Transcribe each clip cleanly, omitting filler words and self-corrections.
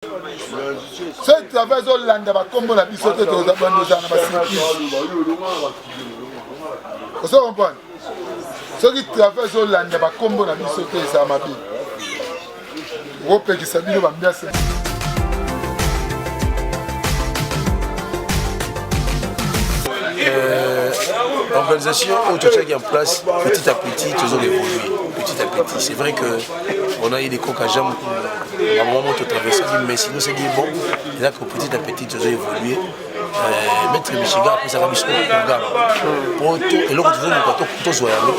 Soki travail ezolanda bakombo na biso te, tozabanda ozala na basurprise. Ozo comprendre? Soki travail ezolanda bakombo na biso te, ezala mabe. Okopekisa bino bambiase. Organisation oyo totiaki en place, petit à petit toujours évolué, petit à petit. C'est vrai que on a eu des coques à jambes na moment moko totraversaki, mais sinon c'est bon, eza que petit à petit tozo évoluer. Maître Michigan apesaka biso programme po eloko tozoluka tozwa yango.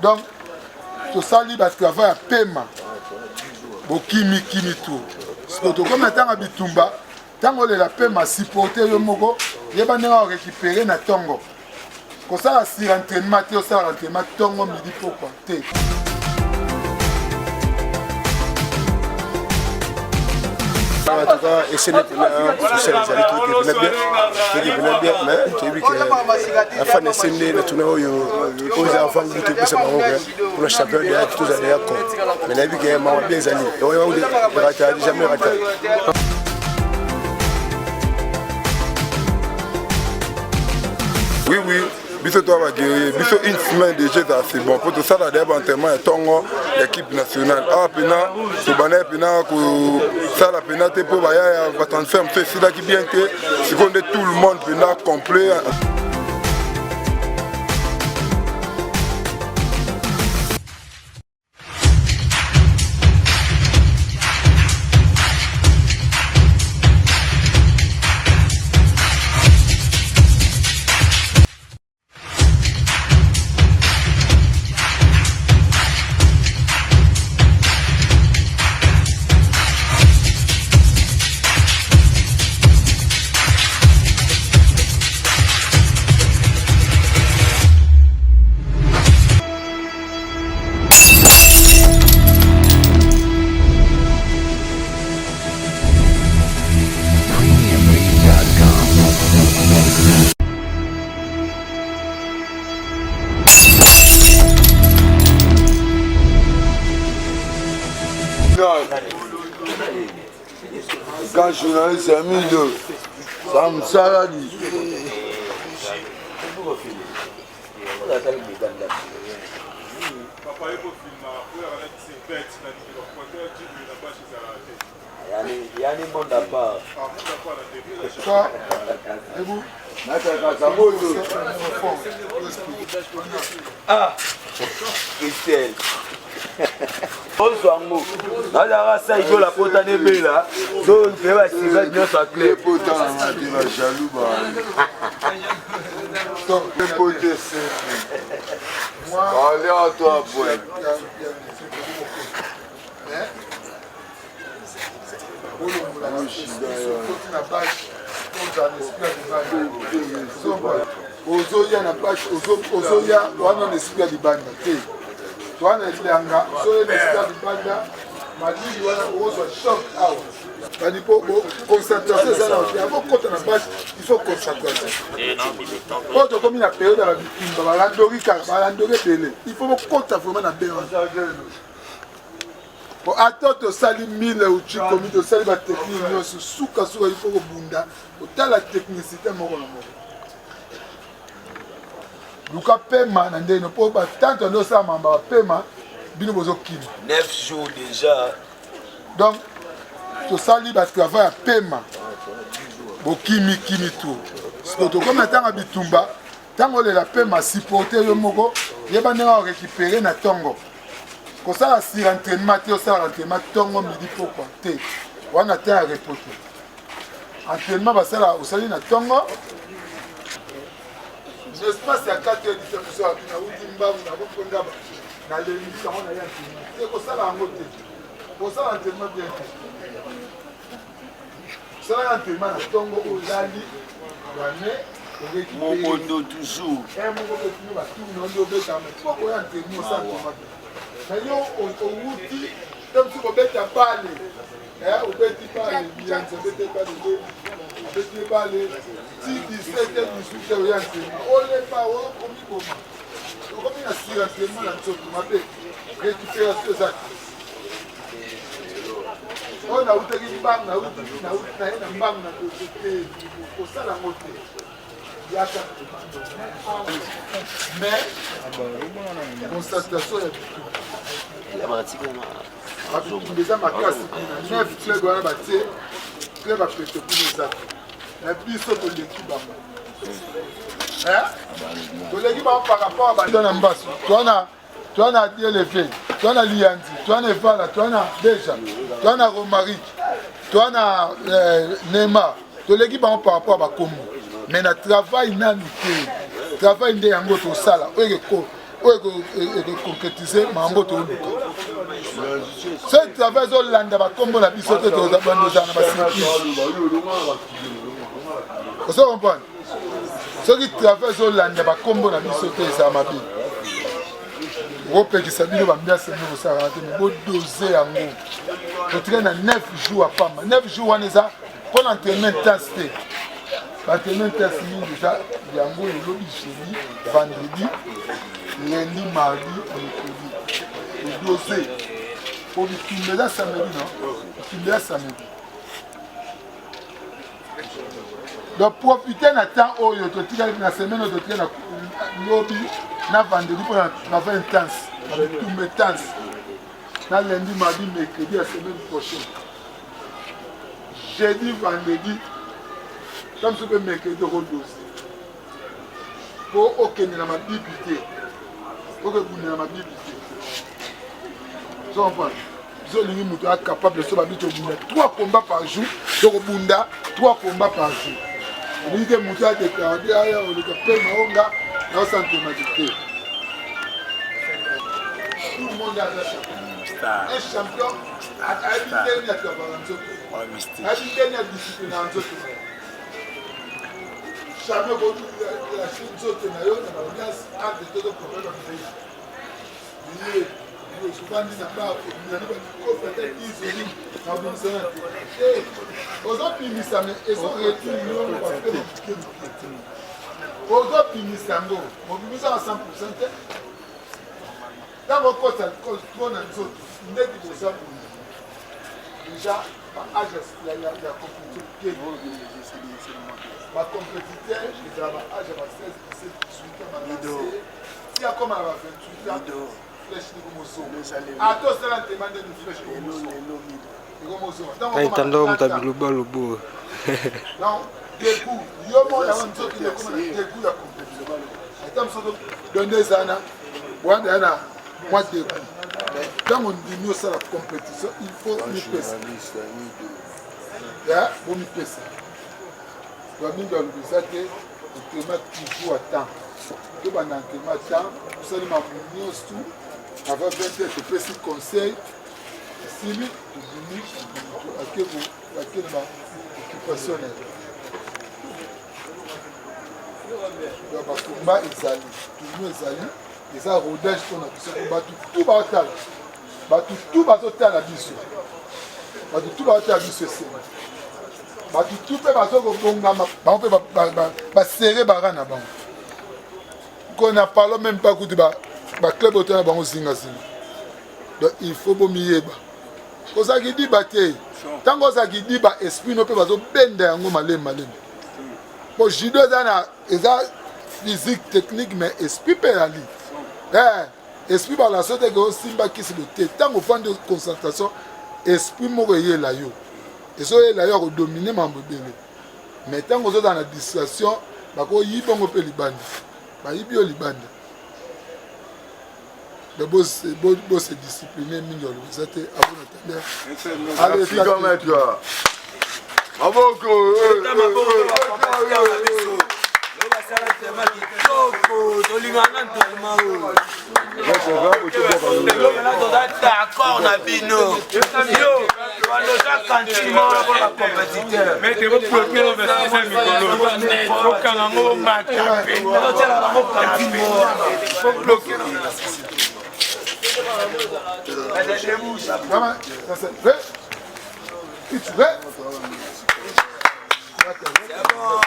Donc tosali batravail ya pema, bokimikimi tour sikoyo tokomi na ntango ya bitumba. Ntango olela pema, supporte yo moko, yeba ndenge orécupere na ntongo. Kosala surentraînement te, osala entraînement ntongo, midi, pokwa te. En tout cas, esene mpena social ezali, toyoki mpena bien, toyoki mpena bien, mais toyebi ke afan esende na tuna oyo oyo eza avant goût, topesa bango ke mpona champion deya tozala deya con, mais nayebi ke mawa bien ezali rata, jamais rata. Oui, biso toa baguerrier, biso une semaine déjà ezala, c'est bon, mpo tosala deya baentraînement ya ntongo ya équipe nationale. Awa mpena tobandaki mpena kosala mpena te, mpo baya ya batransfert mosusu esilaki bien te. Sikoyo nde tout le monde mpena complet. Quand journaliste ya mido sa mosala di. Yani monde à part. Ah, Christelle. Ozwa yango nazalaka sa igola pota nebela so mpe basiva nyonso ya club. Epota te, bajaloux ba epote alia to apwe. Ozoya na bashe, ozoya wana na esprit ya libanda te, wana elanga. Soki na esprit ya libanda, malili wana okozwa choc awa. Bani mpo concentration eza na te. Akokota na bashe, il faut concentration. Oyo tokomi na période ya babitumba, balandori kaka, balandori ebele. Il faut bokota vraiment na be wana, po ata tosali mile uti komi, tosali batechnique nyonso, sukasuka il faut kobunda. Kotala technicité moko na moko, luka pema na ndenge, mpo batante nde osala mamba bapema, bino bozokima. 9 jours déjà. Donc tosali batravail ya pema, bokimikimi tour sikoyo tokomi na ntango ya bitumba. Ntango olela pema, supporte yo moko, yeba ndenge orécupere na ntongo. Kosala surentraînement te, osala entraînement ntongo, midi, pokwa te, wana te ya repos te. Entraînement basala, osali na ntongo, espace ya 4 heures du temps. Mosu abi nauti mbangu, nakoponda, nalembi yango, na ye entraînement te. Kosala yango te, kosala entraînement bien te. Osalaka entraînement na ntongo, olali wane. Mokondo toujours. Moko betino batour na nde obetaka, mais poko ya entraînement, osala entraînement bien, mais yo owuti te mosu kobeta bale, obeti bale, miyanzi obeti bale, obeti bale ti 17, 18, oya entraînement, olemba, okomi boma, okomi na surentraînement na nzoto mabe. Récupération eza te. Oyo nautaki mbangu, nauti na ye na mbangu na doze te, kosala yango te. Yaka mais concentration ya bitumba babitumba eza makasi kuna. Neuf club wana batie club ya peto kuna eza te. Na biso toleki bango, toleki bango par rapport à na mbasu. Toana, toa na DLV, toa na Liyanzi, toa na Evala, toa na Deja, toa na Romaric, toa na Neymar. Toleki bango par rapport à bakombo, mais na travail nanu te. Travail nde yango tosala oyo ekoconcrétise makambo toluka. Soki travail ezolanda bakombo na biso te, tozala na basurprise. Ozo comprendre? Soki travail ezolanda bakombo na biso te, ezala mabe. Okopekisa bino bambiase nde kosalaka te, me bodose yango. Totikali na 9 jours apamba. 9 jours wana eza mpo na entraînement intense te. Baentraînement intense mingi eza yango elobi jeudi, vendredi, lundi, mardi, mercredi. Todose po bitumba eza samedi. No, bitumba eza samedi. Donc profite na temps oyo totikali, na semaine oyo totikali, na lobi na vendredi, mpo na travail intense na bitumba intense na lundi, mardi, mercredi ya semaine prochaine. Jeudi, vendredi, ta mosusu mpe mercredi, okodose mpo okende na mabibi te, okebunda na mabibi te. Ozo comprendre? Biso olingi moto aza capable. So babi tobunda 3 combats par jour, tokobunda 3 combats par jour. Olingi te moto adéclare aya oleka pema onga naosantemaki te. Tout le monde aza champion. Un champion ayebi ndenge ya travaillaka nzoto, ayebi ndenge ya discipline na nzoto na ye. Jamais okolâcher nzoto na yo na baambiance entre tozo problème ya bilei. Ofandi na bar, obimani balikofi ata 10 nabimisana te. Ozobimisa, me ezoretour yo bape moke moke. Ozobimisa yango, mobimisaka 100 te. Ntango okota trop na nzoto, ndeti boza boye déjà, baage ya compétition te. Bacompétiteur ezala baage ya ba 16, 17, 18 ans, balance ti akoma na ba 28 ans, flèche ekomozonga. Ata osala ntema ndeni, flèche ekomozonga. Kaitando moto ya biloba lobo. Donc dégoût yo moko yango, nzoto ekoma na dégoût ya compétition. Ata mosusu donc nde eza na wana ya na mwa dégoût. Mais ntango ndimi osala compétition, il faut mipesa ya bomipesa. Bamingi balobi eza te. Entraînement toujours à temps. Tobanda entraînement à temps, tosali makambo nyonso avant 20 heures, topesi conseil, esili, tobimi, ake na baoccupation na ye. Donc bakomba ezali, tournoi ezali, eza rodage mpona biso. Po bato tu baotala, bato tu bazotala biso, bato tu baotala biso, esengo. Bato tu mpe baza kobongama, bango mpe basere bara na bango. Ko na parlo même pas kutu baclub oyo na bango zingazinga. Donc il faut bomiyeba. Kozalaki diba te. Ntango ozalaki diba, esprit no mpe bazobenda yango malemi malemi. Po judo eza na eza physique, technique, mais esprit mpe ezali. Esprit balanso teke osimba kisi bo te. Ntango ofandi concentration, esprit moko eyela yo, ezoyela yo, akodomine mambo ebele. Mais ntango ozozala na distraction, bakoyiba yango mpe libanda, bayibi yo libanda. Donc bose discipline mingi. Alobi eza te abona tander. Maboko. Tolingana entraînement oyo, toza d'accord na bino. Yo bando oza cantine moko mpona bacompétiteur, okanga ngo mata. Ozotiela bango cantine moko. Vraiment, ça c'est vrai. Tu veux? C'est bon.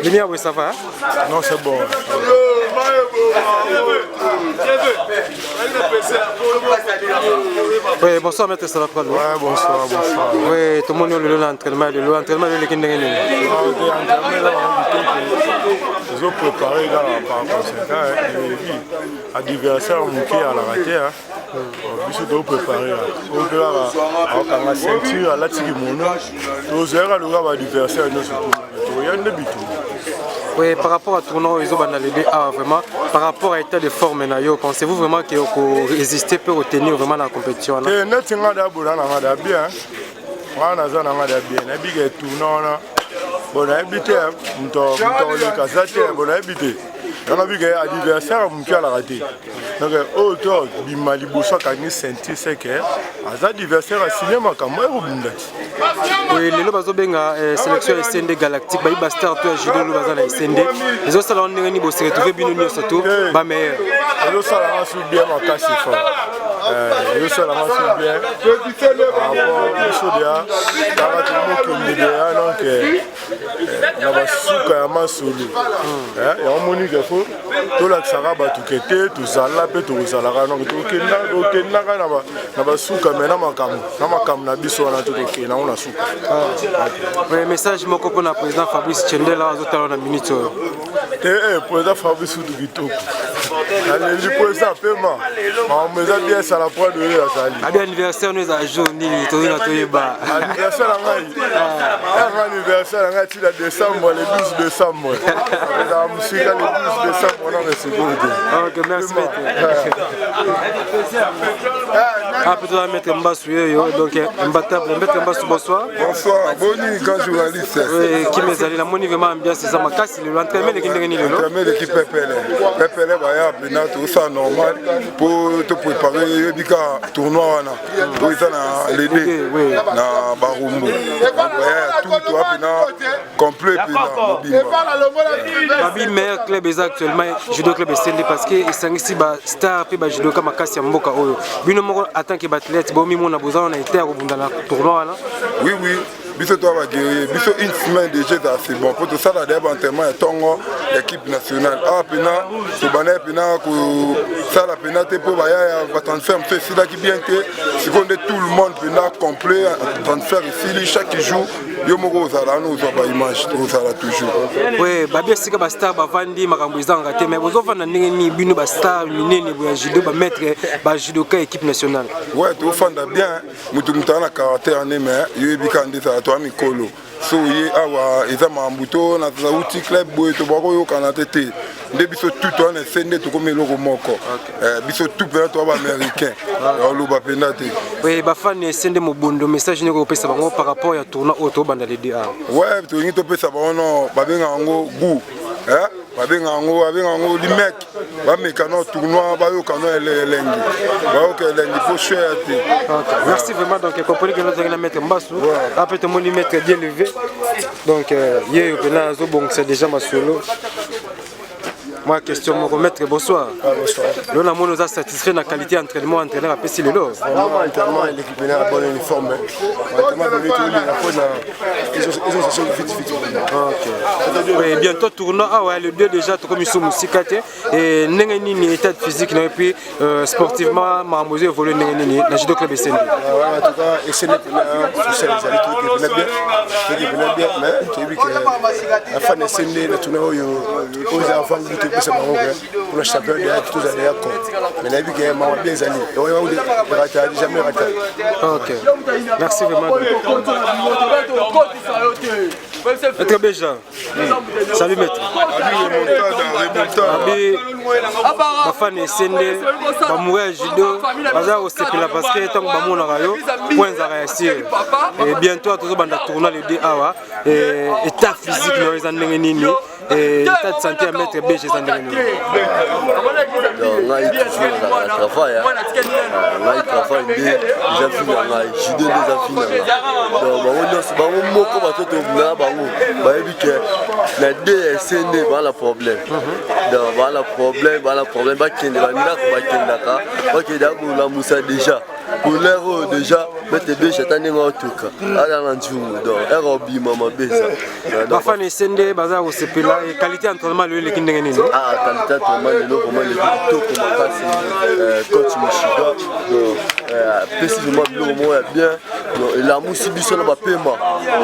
Lumière, oui, ça va hein? Non, c'est bon. Oui, bonsoir maître Salapalo. Ouais, bonsoir, bonsoir. Oui, tout le monde est l'entraînement, l'entraînement le week-end. Ils ont préparé là, par conséquent, adversaire moke alaka te biso toprépare oyo mpe kaka akokanga ceinture alati kimono tozwaka loka baadversaire nyonso toya nde bitumba. Oui, par rapport à tournoi oyo ezobanda lebe awa, vraiment, par rapport à état de forme na yo, pensez-vous vraiment ke okorésister mpe otenir vraiment na compétition wana? Te, neti nga da bola na nga da bien, nga naza na nga da bien, nayebi ke tournoi wana, bon, nayebi te moto akoleka aza te, bon, nayebi te yango nayebi ke adversaire moke alaka te. Donc oyo to bima liboso akangi ceinture, c'est que aza adversaire asigne makambo ekobunda ti. Oui, lelo bazobenga sélection ya SND Galactique, bayi bastar to ya judo lelo baza na SND. Ezosala ndenge nini bose retrouve bino nyonso to bameilleur? Ezosalanga su bien makasi fort, ezosalanga su bien par rapport biso deya kaka tomokende deya, donc na basuka ya masolo yango moni ke fo tolakisaka bato ke te tozala mpe tokozalaka, donc tokendaka na basuka me na makambo na biso wana to tokende yango na suka. Oui, message moko mpona président Fabrice Chendela azotala na minute oyo. Te, président Fabrice utu kitoko, aleli président pema, makambo eza bien, esala poids de oyo azali. Abi anniversaire no ezala jour nini? Tozolinga toyeba. Anniversaire na ngai, yanga anniversaire na ngai tina décembre, le 12 décembre, ezala mosika, le 12 décembre nanga sikoyo te. Ok, merci maître. Ah, plutôt maître Mbassou yoyo, donc imbattable. Maître Mbassou, bonsoir. Bonsoir, boni grand journaliste. Oui, qui mezali la moni, vraiment ambiance eza makasi lelo. Entraînement eleki ndenge nini lelo? Entraînement eleki pepele pepele, baya mpena tosala normal mpo toprépare, yebi kaka tournoi wana oyo eza na lede na Barumbu, baya ya tout toa mpena complet mpena mobimba. Babi meilleur club eza actuellement Judo Club Esende, parce que esangisi bastar mpe bajudoka makasi ya mboka oyo. Bino moko en tant que baathlète, bomimona boza wana ete ya kobunda na tournoi wana? Oui, biso toa baguerrier, biso une semaine déjà ezala c'est bon mpo tosala deya baentraînement ya ntongo ya équipe nationale. Awa mpena tobandaki mpena kosala mpena te mpo baya ya batransfert mosusu esilaki bien te. Sikoyo nde tout le monde mpena complet, transfert esili, chaque jour yo moko ozala wana, ozwa baimage, tozala toujours. Oui, babi esika bastar bavandi, makambo ezangaka te, mais bozovanda ndenge nini bino bastar minene boya judo, bamaître, bajudoka équipe nationale? Ouais, tofanda bien, motu moto aza na caractère ne, mais yoyebi kaka nde ezala, toya mikolo so ye awa eza makambo to nauti club boye tobaka koyokana te te, nde biso tout toza na ese nde tokomi eloko moko. Biso tout mpena toya baaméricain, oloba mpenza te. Oui, bafani ese nde mobondo, message nini kopesa bango par rapport ya tournoi oyo tobanda le 2 awa? Ouais, tolingi topesa bango no babengaka yango goût, babengaka yango limek, bameka no tournoi, bayoka no elengi, bayoka elengi po cher te. Merci vraiment. Donc comprenez que nous na maître Mbasu, après tomoni maître bien levé, donc ye mpena azobongisa déjà masolo. Moi, question moko, maître, bonsoir. Ah, bonsoir. Lelo namoni oza satisfait na qualité ya entraînement entraîneur apesi lelo? Vraiment, entraînement eleki mpena na bonne uniforme, entraînement boni tolinga mpona ezosation vite vite. Ok. Oui, bientôt tournoi awa le 2 déjà, tokomi so mosika te. Et ndenge nini état de physique na yo, puis sportivement makambo ezo évolue ndenge nini na Judo Club Esende? En tout cas, esende mpena social ezali, toyoki mpena bien, toyoki mpena bien, mais toyebi ke afan esende na tournoi oyo oyo eza avant ngi topesa bango ke mpona champion deya tozala deya con, mais nayebi ke mawa bien ezali rata, jamais rata. Ok, merci vraiment. Maître Béja, salut maître. Abi. Bafani esende bamoure ya judo baza kosepela parce que ntango bamonaka yo point ezalaka ya sire. Et bientôt tozobanda tournoi le 2 awa. État physique na yo eza ndenge nini? État de santé ya maître BG eza ndenge nini? Donc ngai toujours nazalaka na travail, ngai travail nde eza vie na ngai, judo nde eza vie na ngai. Donc bango nyonso, bango moko bato tobunda na bango bayebi ke na de ya ese nde baa na problème. Donc baa na problème, baa na problème, bakende bandako, bakendaka, bakende akolamusa déjà couleur oyo déjà maître BG ata ndenge aotoka aza na nzungu, donc ere obima mabe eza. Bafani esende baza kosepela. Qualité ya entraînement lelo eleki ndenge nini? Ah, qualité entraînement lelo vraiment eleki kitoko makasi. Coach Mishiga donc apesi vraiment biloko moko ya bien. Donc elamusi biso na bapema,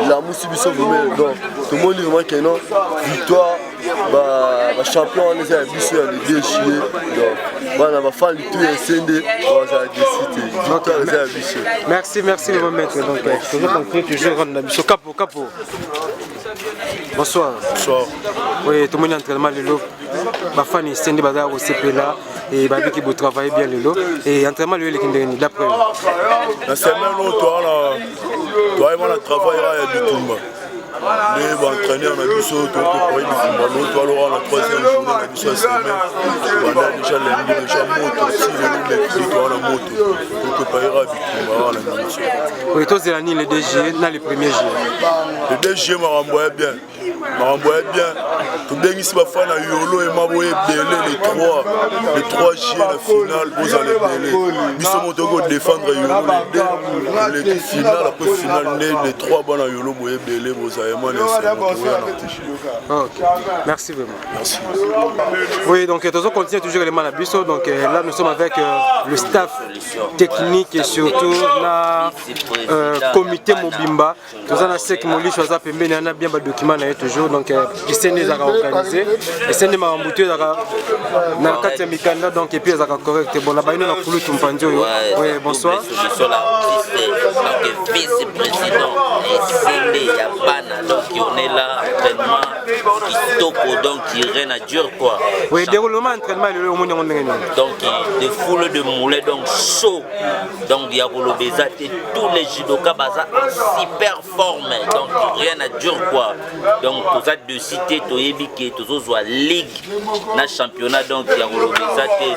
elamusi biso vraiment. Donc tomoni vraiment ke non, victoire bachampion wana eza ya biso ya le 2 juillet. Donc bana bafani tout ya Esende bazala déçus te, victoire eza ya biso. Merci, merci vraiment maître. Donc toujours continuer, toujours rendre na biso. Capo, capo, bonsoir. Bonsoir. Oui, tomoni entraînement lelo, bafani Esende bazala kosepela e babiki botravaille bien lelo. E entraînement lelo eleki ndenge nini d'après? Na semaine oyo toala toayeba na travail ya bitumba nde baentraîneur na biso toprépare bitumba no toaloka na troisième journée na biso ya semaine. Banda déjà lundi, déjà moto si lelo mercredi toa na moto, toprépare bitumba wana na biso. Oui, tozela nini le 2 juillet na le 1er juillet? Le 2 juillet, makambo ya bien, makambo ya bien. Tobengisi bafana yolo ema boye ebele le 3, le 3 juillet na finale, bozala ebele. Biso mo tokoki kodéfendre yolo le 2, le final, après finale nde le 3. Bana yolo boye ebele, bozala ema na esengo toya na. Ok, merci vraiment. Merci. Oui, donc toujours continuer, toujours élément na biso. Donc là nous sommes avec le staff technique et surtout na comité mobimba. Toza na sek molisho aza pembeni ana bien badocument na ye toujours. Donc esende ezalaka organisé, esende makambo te ezalaka na kati ya mikanda, donc et puis ezalaka correct. Bon, na bayino na kulutu mpanzi oyo. Oui, bonsoir. Donc vice-président Esende ya bana, donc on est là, entraînement kitoko, donc rien à dire quoi. Oui, déroulement entraînement lelo omoni yango ndenge nini? Donc de foule de moulin, donc chaud, donc ya koloba eza te. Tous les judoka baza en super forme, donc rien à dire quoi. Donc toza déçus te, toyebi ke tozozwa ligue na championnat, donc ya koloba eza te.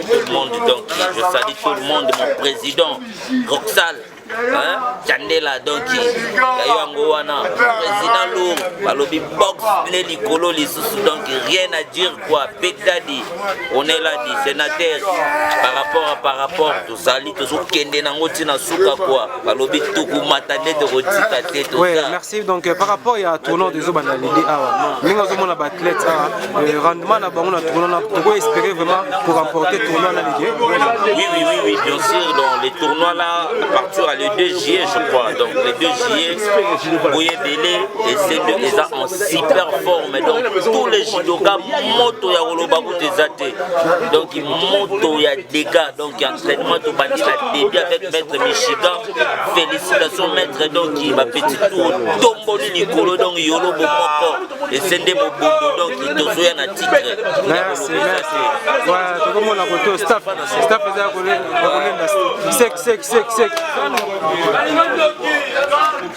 Tout le monde, donc je salue tout le monde, mon président Roxal, hein? Chandela, donc yayo yango wana président lourd, balobi box nde likolo lisusu, donc rien à dire quoi. Big Daddy, on est là dit sénateur par rapport tozali tozokende nango ntina suka quoi. Balobi tokomata nde tokotika te. Oui, merci. Donc par rapport ya tournoi tozobanda lidi awa, ndenge ozomona baathlète awa, rendement na bango na tournoi na toko espérer vraiment pour remporter tournoi na ligue? Oui, bien sûr. Dans les tournois là, à partir à le 2 juillet, je crois. Donc le 2 juillet, Boyebele et c'est eza en super forme. Donc tous les judokas, moto ya koloba kutu eza te. Donc moto ya dégâts. Donc entraînement tobandi na début avec maître Michigan. Félicitations maître. Donc ba petit tour tomboli likolo, donc yolo bomoko esende mobondo, donc tozoya na titre. Merci, merci. Ouais, tokomona koto staff, staff eza ya kolenda sec sec sec sec.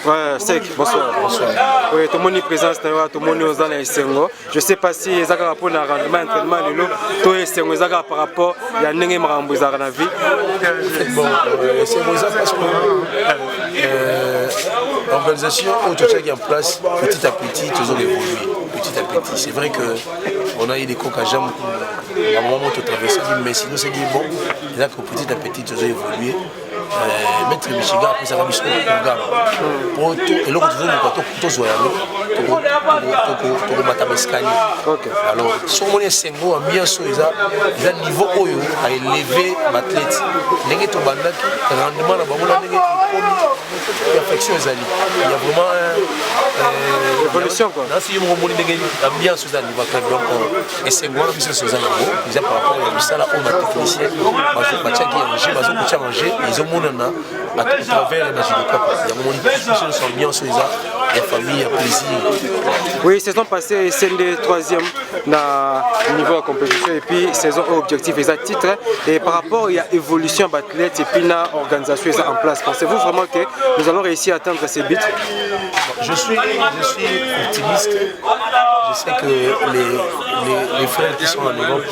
Ouais, sec, bonsoir. Bonsoir. Oui, tomoni présence na yo, tomoni oza na esengo. Je sais pas si eza kaka mpona rendement entraînement lelo to esengo eza kaka par rapport ya ndenge makambo ezalaka na vie. Bon, esengo eza parce que organisation oyo totiaki en place, petit à petit toujours évolué, petit à petit. C'est vrai que on a eu des coques à jambes à moment où traversé, mais sinon c'est bon, eza que petit à petit toujours évolué. Maître Michigan apesaka biso programme po eloko tozoluka tozwa yango, tokomata baescalier. Alors soki omoni esengo, ambiance oyo eza niveau oyo aélevé baathlète, ndenge tobandaki, rendement na bango na ndenge ekomi, perfection ezali, il y a vraiment évolution quoi. Nasi yo moko omoni ndenge ambiance eza niveau club. Donc esengo wana biso nyonso eza yango, eza par rapport ya mosala oyo batechnicien batiaki en jeu, bazokotia en jeu, ezomonana à travers na judoka. Yango moni biso nyonso, ambiance oyo eza ya famille, ya plaisir. Oui, saison passée, SND troisième na niveau de compétition et puis saison objectif et titre. Et par rapport, il y a évolution d'athlètes et puis la organisation est en place. Pensez-vous vraiment que nous allons réussir à atteindre ces buts? Je suis, je suis optimiste. Je sais que les, les, les frères qui sont en Europe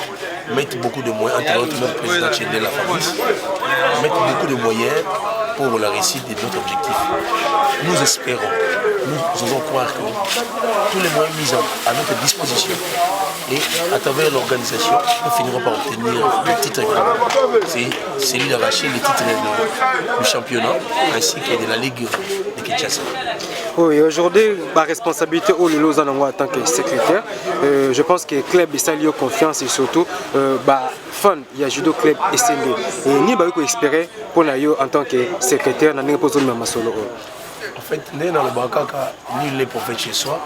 mettent beaucoup de moyens, entre autres notre président Tchendela Fabrice, mettent beaucoup de moyens pour la réussite de notre objectif. Nous espérons, nous osons croire que tous les moyens mis à notre disposition et à travers l'organisation, nous finirons par obtenir le titre. C'est celui d'arracher le titre du championnat ainsi que de la Ligue de Kinshasa. Oui, aujourd'hui, ma responsabilité au Lausanne en tant que secrétaire, euh, je pense que le club est confiance et surtout, euh, bah, fan ya judo club esende et ni bayoki koespere mpo na yo en tant que secrétaire na ndenge mpo ozomema masolo oyo. En fait, ndenge nalobaka kaka, nul n'est prophète chez soi.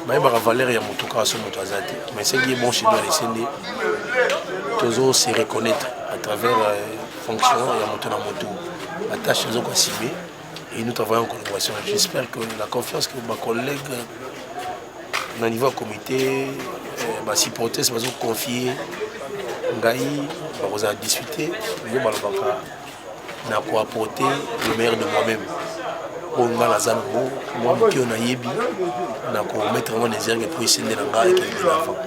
Bayebaka valeur ya moto kaka so moto aza te, mais ce qui est bon chez nous à l'Esende, tozo se reconnaître à travers euh, fonction ya moto na moto, la tâche tozo koassumer et nous travaillons en collaboration. J'espère que la confiance que ma collègue na niveau ya comité basupporters bazoconfie ngai bakozala discute yo balobaka na koapporter le meilleur de moi-même oyo ngai naza nango mwa moke oyo nayebi na komettre yango na exergue po esende na ngai ekende de l'avant.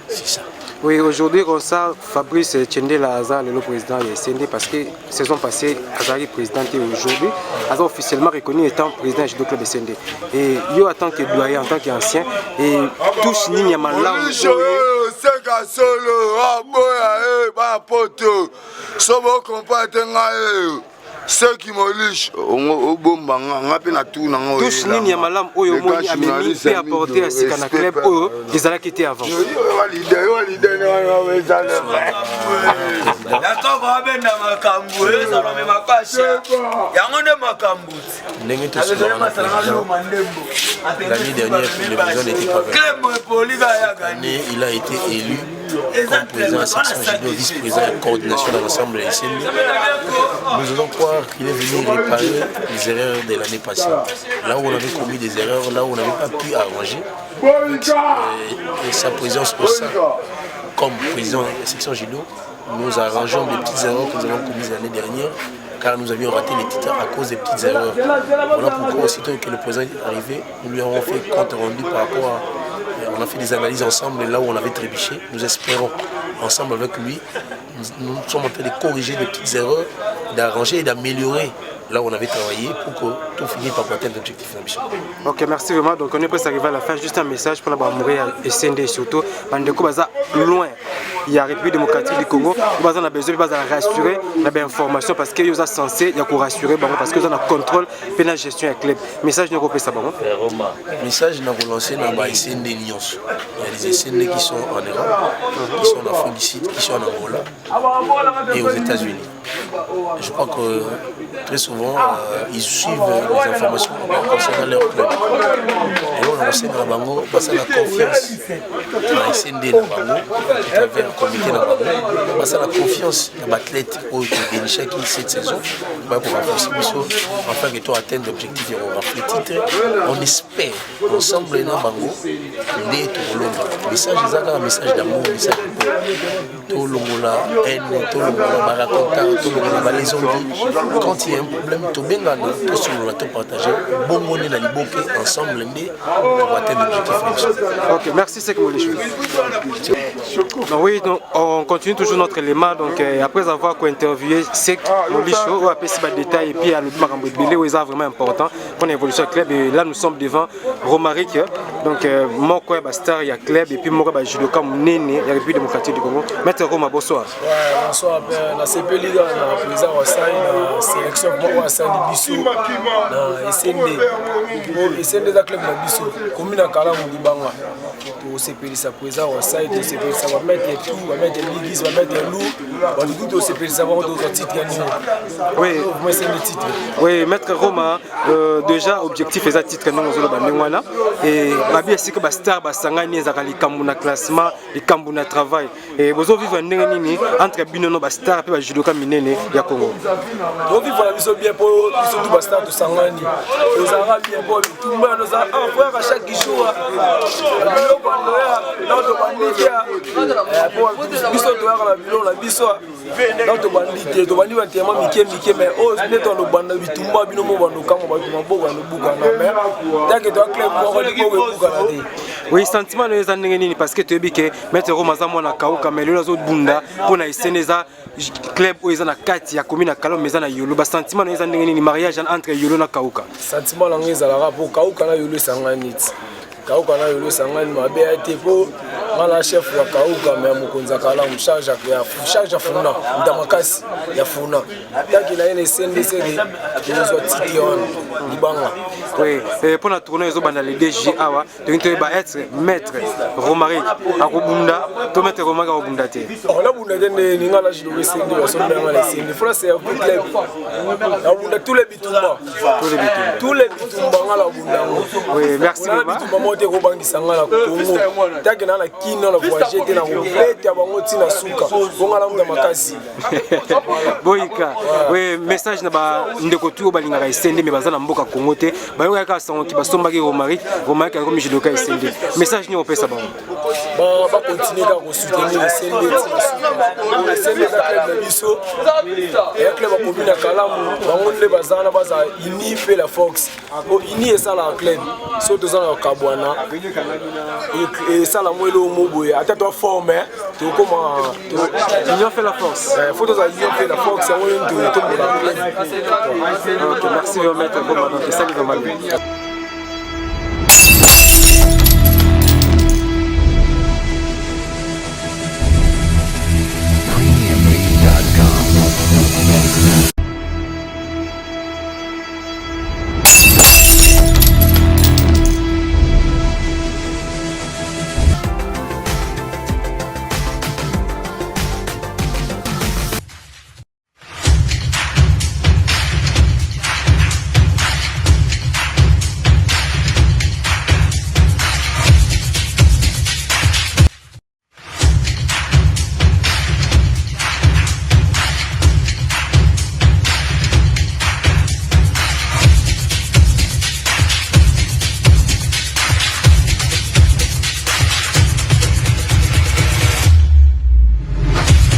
C'est ça. Oui, aujourd'hui, comme ça, Fabrice Tchendela Aza, le président de SND, parce que saison passée, Azali président et aujourd'hui, Aza officiellement reconnu étant président du club SND. Et yo, en tant que doyen, en tant qu'ancien, et tous Nini Malam. Seka solo aboya e bapoto so bokompa te ngai seki moliche obomba nga nga mpe na tour na nga. Touche nini ya malamu oyo omoni amemi mpe apporte ya sika na club oyo ezalaki te avant? Yakoko abenda makambo ezala me makasi yango nde makambo. Ndenge tosolaka na président, l'année dernière le président n'était pas venu. Cette année, il a été élu comme président de la section judo, vice-président de coordination de l'ensemble de SND. Nous allons croire qu'il est venu réparer les erreurs de l'année passée. Là où on avait commis des erreurs, là où on n'avait pas pu arranger, et, et sa présence au sein, comme président de la section judo, nous arrangeons des petites erreurs que nous avons commises l'année dernière, car nous avions raté les titres à cause des petites erreurs. Voilà pourquoi, aussitôt que le président est arrivé, nous lui avons fait compte rendu par rapport à... On a fait des analyses ensemble là où on avait trébuché. Nous espérons, ensemble avec lui, nous, nous sommes en train de corriger des petites erreurs, d'arranger et d'améliorer là où on avait travaillé pour que tout finisse par atteindre l'objectif d'ambition. Ok, merci vraiment. Donc on est presque arrivé à la fin. Juste un message pour la Bamouria et SND et surtout. Bandeko Baza loin. Il y a République démocratique du Congo. Baza na besoin baza rassurer la information parce que ils sont censé ya ko rassurer bango parce que ils ont contrôle pe na gestion ya club. Message noko pesa bango. Message na relancer na ba SND nyonso. Il y a des SND qui sont en Europe, qui sont en Afrique du Sud, qui sont en Angola et aux États-Unis. Je crois que très souvent, euh, ils suivent les informations concernant leur club. Et on enseigne na bango, basala confiance na SND na bango, à travers le comité na bango, basala confiance na baathlète oyo todénichaki cette saison, ba pour renforcer biso, afin que to atteindre l'objectif ya korafler titre. On espère ensemble na bango nde tokolonga. Message eza kaka message d'amour, message de paix. Tolongola haine, tolongola baraconta, tolongola balesondi. Quand il y a un problème, tobengana, tosolola, topartage bongo nde na liboke ensemble nde tokoatteindre objectif na biso. Ok, merci Sek Molisho. Donc, oui, donc, on continue toujours notre élément. Donc, euh, après avoir interviewé Sek Molisho, on a appelé ces détails et puis à makambo ebele oyo eza vraiment important pour l'évolution ya club. Et là, nous sommes devant Romaric, donc euh, moko ya bastar ya club et puis moko ya bajudoka monene ya République démocratique du Congo. Maître Roma, bonsoir. Ouais, bonsoir, père. Nasepeli kaka na président Wasai na sélection moko asali biso na SND. Po SND eza club na biso, komi na Kalamu libanga. Tosepelisa président Wasai, tosepelisa ba maître tout, ba maître Bigis, ba maître Lou, bato tout tosepelisa bango tozwa titre ya nini. Oui, vraiment SND titre. Oui, maître Roma, euh, déjà objectif eza titre ndenge ozoloba ndenge wana. Et babi esika ba star basangani ezalaka likambo na classement, likambo na travail. Et bozo vivre ndenge nini entre bino no ba star pe ba judoka minene esende ya Congo. Tovivre na biso bien mpo biso tu bastar tosangani tozalaka bien mpo bitumba ya tozala ah, chaque jour biloko ya noya na tobandi te mpo biso toyaka na biloko na biso na tobandi te tobandi bantema mike mike mais oyo nde tolobanda bitumba bino mo bandokamwa bato maboko ya lobukana mais take toya club moko liboko ebukana te. Oui, sentiment na yo eza ndenge nini? Parce que toyebi ke maître Roma aza mwana kauka, mais lelo azobunda mpo na esene eza club oyo eza na kati ya commune ya Kalamu, eza na Yolo. Ba sentiment na yo eza ndenge nini, mariage entre Yolo na Kauka? Sentiment na ngai ezalaka mpo Kauka na Yolo esangani ti Kauka na Yolo esangani mabe ya te, mpo nga na chef ya Kauka me ya mokonzi ya Kalamu, charge ya funa nda makasi ya funa taki na ye na esende seke ekozwa tike wana libanga. Oui, mpo na tournoi ezobanda le 2 juillet awa, tolingi toyeba être maître Romaric akobunda to maître Romaric akobunda te? Nabunda te nde ninga na judo esende basombelanga na esende fola servir club nabunda tous les bitumba, tous les bitumba nga nabunda yango. Oui, merci. Bitumba moko te ekobangisa nga na Congo take na na kino na voyage te, na kobeta bango ntina suka mpo nga namuta makasi. Boyika. Oui, message na bandeko tu oyo balingaka esende me baza na mboka Congo te, bayokaka kaka sango basombaki Romaric, Romaric akomi judoka esende, message nini opesa bango? Bakontinue kaka kosoutenir esende. Esende eza club na biso, eya club ya commune ya Kalamu. Bango nde baza wana, bazala uni mpe la force po uni esalaka club. So toza na kokabwana, esala mwa eloko mo boye, ata toa forme tokoma. Union fait la force. Faut tozala union fait la force, yango nini totombola club. Ok, merci vraiment maître Boma, donc esali vraiment bien.